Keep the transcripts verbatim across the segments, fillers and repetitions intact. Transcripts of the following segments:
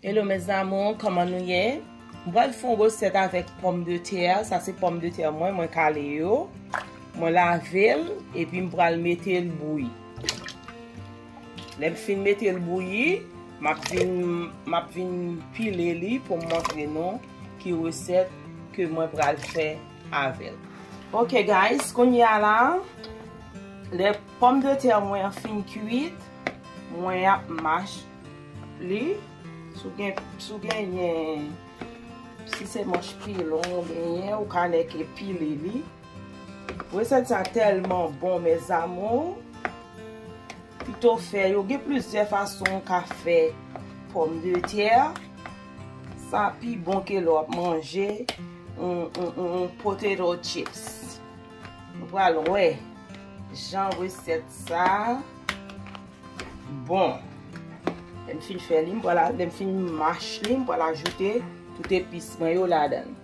Hello mes amours, kòman nou ye? M pral fè yon resèt avèk pòmdetè. Sa se pòmdetè mwen, mwen kale yo. Mwen lave l, epi m pral mete l bouyi. Lè m fin mete l bouyi, m ap vin, m ap vin pile li pou m montre nou ki resèt ke mwen pral fè avè l. Ok guys, kounye a la, lè pòmdetè mwen an fin kwit, mwen ap mash li. Si w gen, si w genyen, si se manch pilon ou genyen, ou ka nèk pile li. Resèt sa tèlman bon, mes amours. Pito fè yo, gen plizyè fason ou ka fè pòmdetè. Sa pi bon ke lè w ap manje yon, yon, yon, yon potato chips. Nou pral wè jan resèt sa bon. Lè m fin fè li, m pral, lè m fin mash li, m pral ajoute tout epis mwen yo ladan l.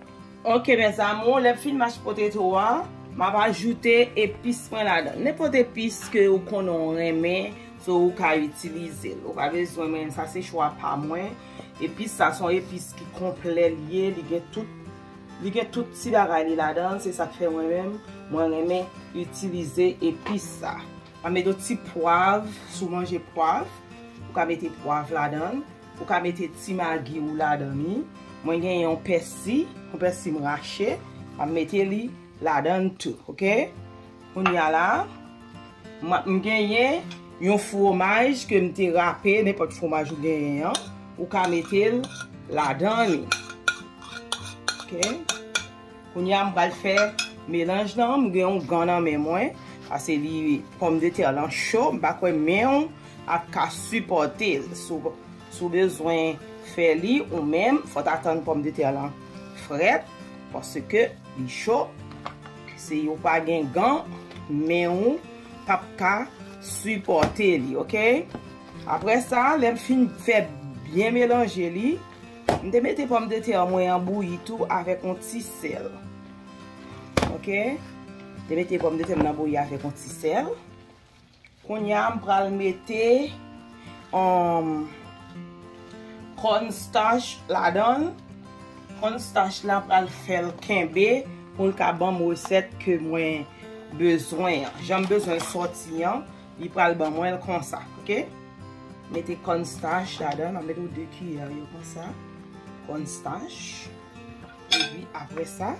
Ok mes amours, lè m fin mash potato a, m ap ajoute epis mwen ladan l. Nenpòt epis ke ou konnen ou renmen, so ou ka itilize l. Ou pa bezwen, men sa se chwa pa mwen. Epis sa se yon epis ki konplè li ye, li gen tout, li gen tout ti bagay li ladan l, se sa k fè mwen menm, mwen renmen itilize epis sa. M ap mete yon ti pwav, si w manje pwav, ou ka mete pwav ladan l, ou ka mete ti magi ou ladan li. Mwen genyen yon pèsi, yon pèsi m rache, m ap mete li ladan l tou, ok? Kounye a la, m, m genyen yon fwomaj ke m te rape, nenpòt fwomaj ou genyen an, ou ka mete l ladan li. Ok? Kounye a m pral fè melanj lan, m gen yon gan nan men mwen, paske li pòmdetè lan cho, m pa kwè men w ap ka sipòte l. Si w, si w bezwen fè li ou menm, fò w ta tann pòmdetè lan frèt, paske li cho. Si w pa gen gan, men w p ap ka sipòte li, ok? Apre sa, lè m fin fè byen melanje li, m te mete pòmdetè mwen an bouyi tou avèk yon ti sèl. Ok? M te mete pòmdetè m nan bouyi avèk yon ti sèl. Kounye a, m pral mete, um, cornstarch ladan l. Cornstarch la pral fè l kenbe pou l ka ban m resèt ke mwen bezwen an. Jan m bezwen l sòti an, li pral ban mwen l konsa, ok? Mete cornstarch ladan, m ap mete yon de kiyè yo konsa. Cornstarch. Epi apre sa,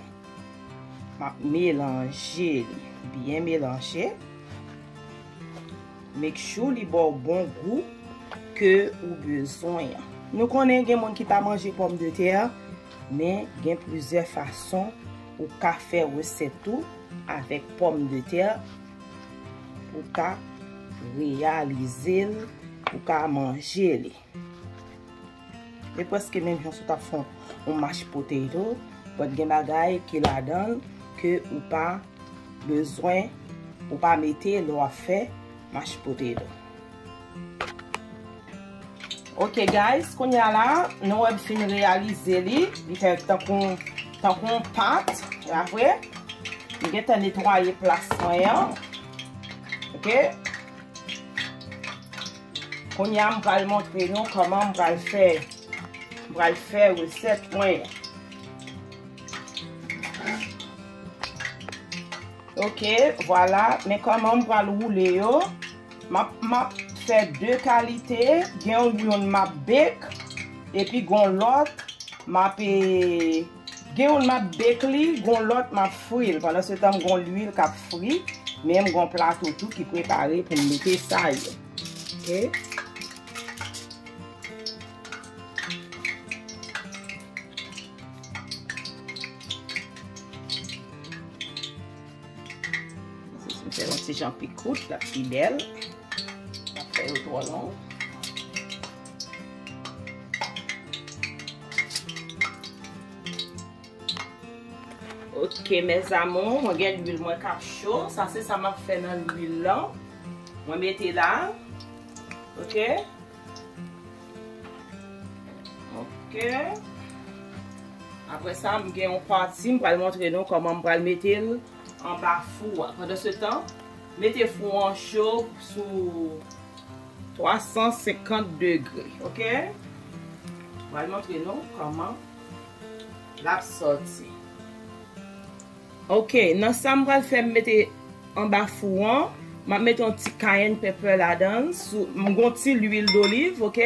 m ap melanje li. Byen melanje. Make sure li ba w bon gou ke ou bezwen an. Nou konnen gen moun ki pa manje pòmdetè, men gen plizyè fason ou ka fè resèt ou avèk pòmdetè pou w ka reyalize l, pou w ka manje li. E prèske menm jan si w t ap fè yon, yon mash potato, but gen bagay ki ladan l ke ou pa bezwen, ou pa mete lè w ap fè mash potato. Ok guys, kounye a la, nou wè m fin reyalize li, li fè tankou, tankou yon pat, pa vre? M gentan netwaye plas mwen an. Ok? Kounye a, m pral montre nou kòman m pral fè, m pral fè resèt mwen an. Ok, vwala, men kòman m pral woule yo. M ap, m ap fè de kalite, gen yon, youn m ap bake, epi gon lòt, m ap, e, gen youn m ap bake li, gon lòt m ap fri l. Pandan se tan, m gon lwil k ap fri, men m gon plato tou ki prepare pou m mete sa yo. Ok? M fè yon ti jan pi kout, l ap pi bèl. M ap fè yo twò long. Ok, mes amours, mwen gen lwil mwen k ap cho. Sa se sa m ap fè nan lwil lan. Mwen mete la. Ok. Ok. Apre sa, m gen yon pati, m pral montre nou kòman m pral mete l anba fou a. Pandan se tan, mete fou an cho sou twa san senkant degre, ok? Pral montre nou kòman l ap sòti. Ok, nan sa m pral fè, m mete anba fou an, m ap mete yon ti cayenne pepper ladan l. M gon ti lwil doliv, ok?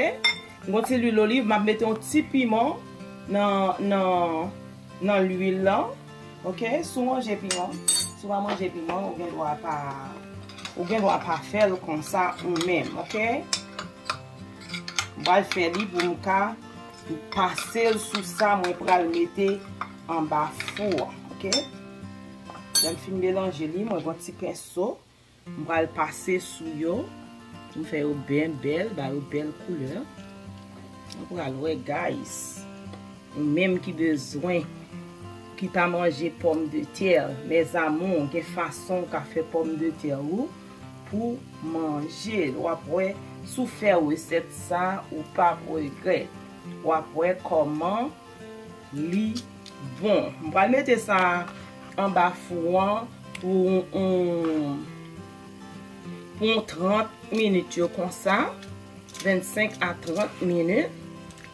M gon ti lwil doliv, m ap mete yon ti piman nan, nan, nan lwil lan. Ok, si w manje piman, si w pa manje piman, ou gen dwa pa, ou gen dwa pa fè l konsa ou menm, ok? M pral fè li pou m ka pase l sou sa mwen pral mete anba fou an, ok? Lè m fin melanje li, mwen gon ti penso, m pral pase sou yo pou m fè yo byen bèl, ba yo bèl koulè. Nou pral wè, guys. Ou menm ki bezwen, ki pa manje pòmdetè, mes amours, gen fason w ka fè pòmdetè ou pou manje l. W ap wè, si w fè resèt sa, ou p ap regrèt. W ap wè kòman li bon. M pral mete sa anba fou an pou yon, pou yon trant minit yo konsa, vennsenk a trant minit.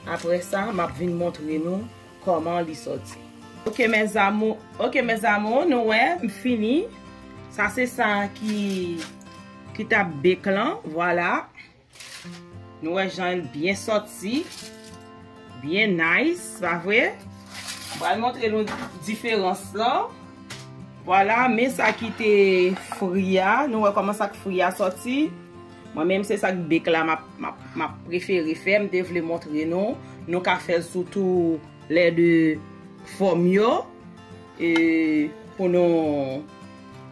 Apre sa, m ap vin montre nou kòman li sòti. Ok, mes amours, ok, mes amours, nou wè, m fini. Sa se sa ki, ki t ap bake lan, vwala. Nou wè jan l byen sòti. Byen nice, pa vre? M pral montre nou diferans lan. Vwala, men sa ki te fri a. Nou wè kòman sa k fri a sòti. Mwen menm se sa k bake la m ap, m ap, m ap prefere fè. M te vle montre nou. Nou ka fè l sou tou lè de fòm yo. E pou nou,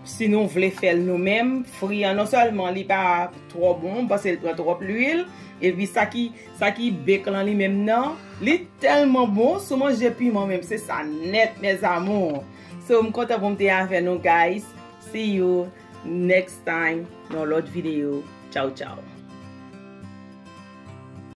si nou vle fè l nou menm, fri an non sèlman li pa twò bon, m panse l pran twòp lwil. Epi sa ki, sa ki bake lan li menm nan, li tèlman bon, si w manje piman menm, se sa nèt, mes amours. So, m kontan pou m te avè nou, guys. See you next time nan lòt videyo. Tchao, tchao.